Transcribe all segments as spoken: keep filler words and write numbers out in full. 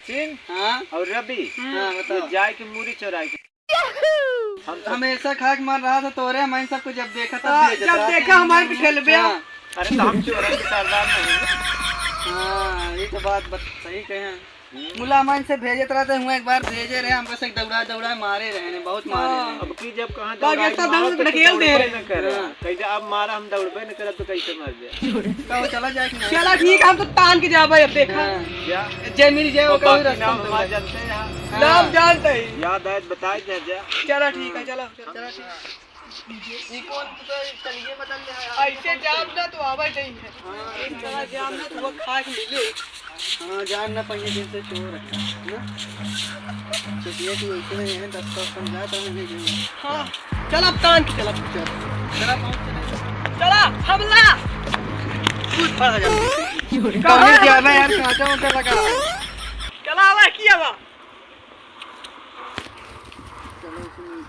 सिंह हाँ? और रवि, हाँ, ये बताओ। जाए के मूरी चोराए के। हम तो हमेशा खा के मर रहा था तोरे, हमारे सब कुछ जब देखा तब हाँ, बेइज्जत जब रहा देखा था। हमारे के खेलबे। हाँ। अरे तो हम चोरन के सरदार नहीं हैं। हाँ, ये तो बात बत-, सही कहे हैं। हम्म। मुला हमारे से भेजत रहते हुए, एक बार भेजे रहे, हमको से दौड़ा दौड़ा मारे रहे ने, बहुत मारे हाँ। रहे। अब की जब कहाँ बाकी दौड़ाई, ऐसा मारा दौड़ तो के ढकेल दे दौड़बे रहे। न करे। हाँ। कैसे अब मारा हम दौड़बे न करब तो कैसे मर जाए? तो चला जाए कि नहीं? चला ठीक है, हम तो तान के जाबे अब देखा। हाँ। जा। जय मिल जाए, वो ओकर कभी की रास्ता नाम में हमार दौड़ा। जानते हैं। हाँ। नाम जानते हैं। याद आए तो बताए जा, जा। चला ठीक है, चला, चला ठीक है। ई कौन तो चलिए बदल ले है। ऐसे जाम ना तो आवे नहीं है। हाँ। एक जगह जाम ना तो वो खाए के मिले। हाँ, जान ना पाइए जैसे चोर है, ना? सोचिए कि वैसे नहीं है, दस सौ समझा था मैंने जो। हाँ, चल अब तान के चल अब। चल। चला पहुँच चला। चला, हमला। कुछ फड़ा जा। कहाँ कौन है? जाना यार, कांटा वांटा लगा। चला, आवा, की आवा। चलो, इसमें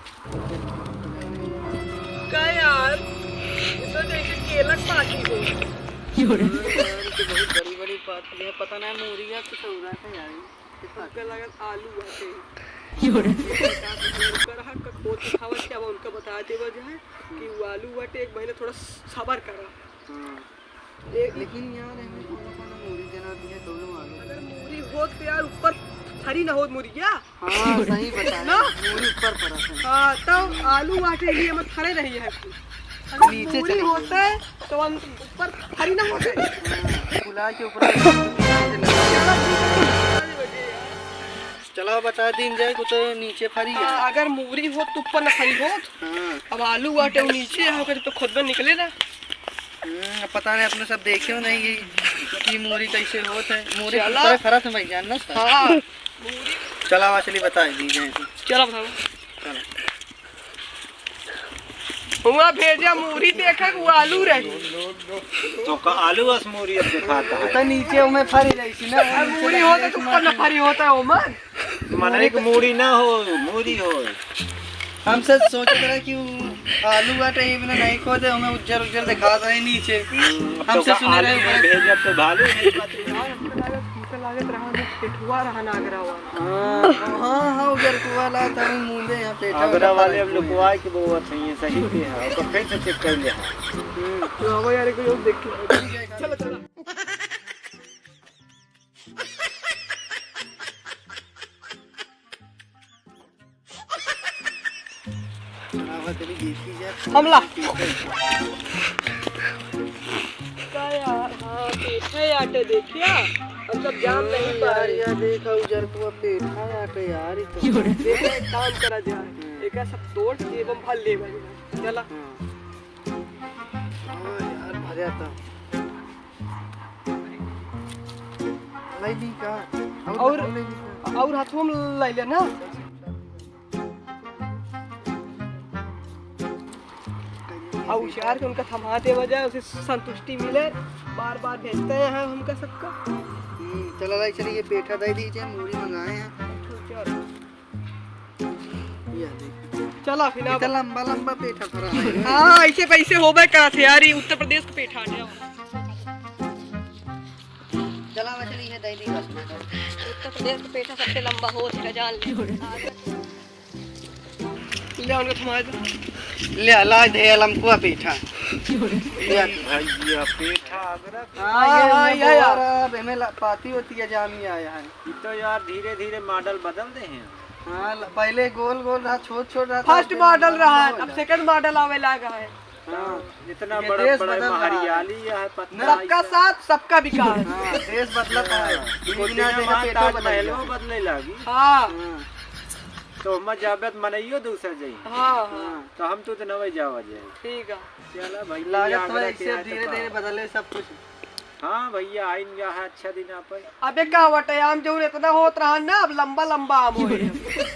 का यार, ये तो जैसे केलक पाती हो। क्यों रे? यार, ये तो बहुत बड़ी-बड़ी पाती है, पता ना मूरी या कुछ और है यार। हमका लगत आलू बाटे। क्यों रे? का कहा का खोद दिखावत क्या बा, उनका बता देबा जो है कि वो आलू बाटे, एक महीना थोड़ा सबर करा। हाँ। ए-, लेकिन यार, एमे कौनो, कौनो मूरी जना भी है, कौनो मालूम। अगर मूरी होत तो यार, ऊपर फरी ना होत मुरिया। हाँ, सही बताया। ना? मूरी ऊपर फरा था। हाँ, तो आलू बाटे, ये मत फरे रही है। अगर नीचे मूरी चली होता है, तो हम ऊपर फरी ना होते। हाँ, फुला के ऊपर नीचे लगा। चला, ठीक है। चला, बता दीन जाए, कुछ नीचे फरी है। हाँ, अगर मूरी होत, तो ऊपर ना फरी होत। हाँ। अब आलू बाटे, वो नीचे है, ओकर तो खुद में निकले ना। हम्म, अब पता नहीं, अपने सब देखे हो नहीं कि, कि मूरी कैसे होत है। मूरी चला। किस तरह फरत है भाई, जान ना उसका? हाँ। चला, आवा, चली, बता दीजिए। चला, बताओ। चला। हुआ भेजा मूरी देखे, वो आलू रही। तो का आलू अस मूरी अब दिखाता है? तो नीचे उमे फरी रही थी ना, अब नीचे मूरी लगी होता रही तो थी ऊपर ना माटी। फरी होता है, ओमन। मनई के मूड़ी ना हो, मूड़ी हो। हम सब सोचत रहे कि उ आलू बाटे, ई बिना नहीं खोदे, हमें उज्जर उज्जर दिखात रहे नीचे। हम्म, अब हमसे तो सुने आलू रहे में ऊपर। भेजब तो भालू है। यार, हमको लागत, हमको लागत रहा, वो पेठुआ रहा ना आगरा वाला। हाँ, हाँ, हाँ, उज्जर कुआ ला था, हम मूंदे यहाँ पेठा आगरा वाला वाले अब पेठुआ। लुकवाए के बोवत है, ये सही के है, तो फिर से चेक कर ले। हम्म, तो अब यार, एक बार देख के। चलो, चलो। हमला। का यार, हाँ, पेठा आटे देखिया, हम सब जान नहीं पा यार, रहे। यार, देखा, उजर को पेठा आटे यार, ई तो। देखा, एक काम करा जाए, हम्म। एका सब तोड़ के एवं भर ले भाई, चला। हाँ। हाँ यार, भर्या था। लैली का? और और, लैली का? और हथुआ में लैले ना? और उछार के उनका थमा देवा जाए, उसे संतुष्टि मिले। बार बार भेजते हैं हमका सबका। हम्म, चला लाई, चलिए, पेठा दे दीजिए, मूड़ी मंगाए हैं। चल। ये देख। चला फिर अब। इतना लंबा लंबा पेठा फरा है। हाँ, ऐसे पैसे होबे का थे यार, ये उत्तर प्रदेश का पेठा आ गया। चला, वैसे नहीं है, दे दी बस। उत्तर प्रदेश का पेठा सबसे लंबा हो, तेरा जान ले। ले, उनका थमा दे। ले, ला दे लमकुआ पेठा। ले। भैया, पेठा आगरा का। हाँ, हाँ, ये हाँ, उन्हें ये यार। बोरा, अब हमें ला-, पाती होती है, जामी आया है। ये तो यार धीरे धीरे मॉडल बदल दे हैं। हाँ, ल-, पहले गोल गोल रहा, छोट छोट रहा, first फिर model लंबा रहा, हो अब गया। Second model आवे लागा है। हाँ। इतना ये बड़ा, देश बड़ा बदल रहा है। हरियाली यह है, पत्ता सबका ऐसा। साथ, सबका विकास। हाँ, देश बदलत है। हाँ। बिना गोतिया देखे मान पेटो बदल ताजमहलो गया। बदले लागी। हाँ। हाँ। तो हम जाबे तो मनइयो दूसर जाई। हाँ, हाँ। हाँ। तो हम तो, तो नवे जावा जाए। ठीक है। चला भाई, लागत आगरा है के इससे आए तो धीरे का? धीरे बदले सब कुछ। हाँ भैया, आइन गया है अच्छा दिन आप। अबे का वटे आम जौन इतना होत रहा ना, अब लंबा लंबा आम होई।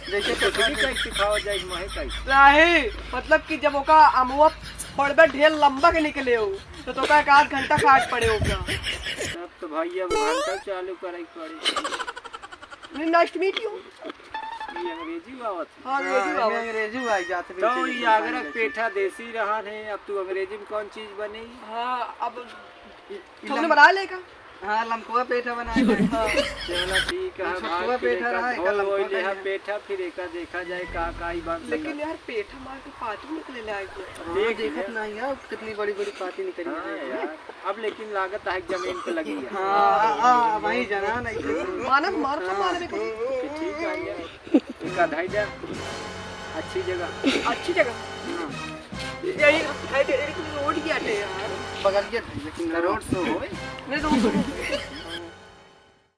जैसे कुछ भी कहीं सिखावा जाए, माहे कहीं। नहीं, मतलब कि जब ओका अमवा फोड़बे ढेर लंबा के निकले हो, तो तोका एक आध घंटा काट पड़े ओका। तब तो भैया अब घंटा चालू करे के पड़ी। Nice to meet you। ये अंग्रेजी आवत है। हाँ, अंग्रेजी हाँ, आवत। अंग्रेजी आई जात है, तो बीच ये में आगरा के पेठा देसी रहन है, अब तू अंग्रेजी में कौन चीज बनी? हाँ, अब ई, ई तुमने लम- बना लेगा? हाँ, लमकुआ पेठा बनाए हैं। चला ठीक है, छोटकुआ भाग, फिर पेठा एका रहा, एका धोए लमकुआ ओए लेहा खाइए। पेठा, फिर एका देखा जाए का का ई बात लेकिन लगा। यार, पेठा मार के पाती निकले लाग गया। हाँ, देख देखत लिया। नहीं है, कितनी बड़ी बड़ी पाती निकली हाँ है। यार, अब लेकिन लागत है जमीन पे लगी है। हाँ, आ, आ, वही जना नहीं। मानव मार का मार में कहीं। ठीक है यार, एका धाई दे, अच्छी जगह। अच्छी जगह। हाँ। यही धाई दे, एक रोड ही आटे यार। बगल के धाई, लेकिन रोड शो हो। नहीं, रोड शो।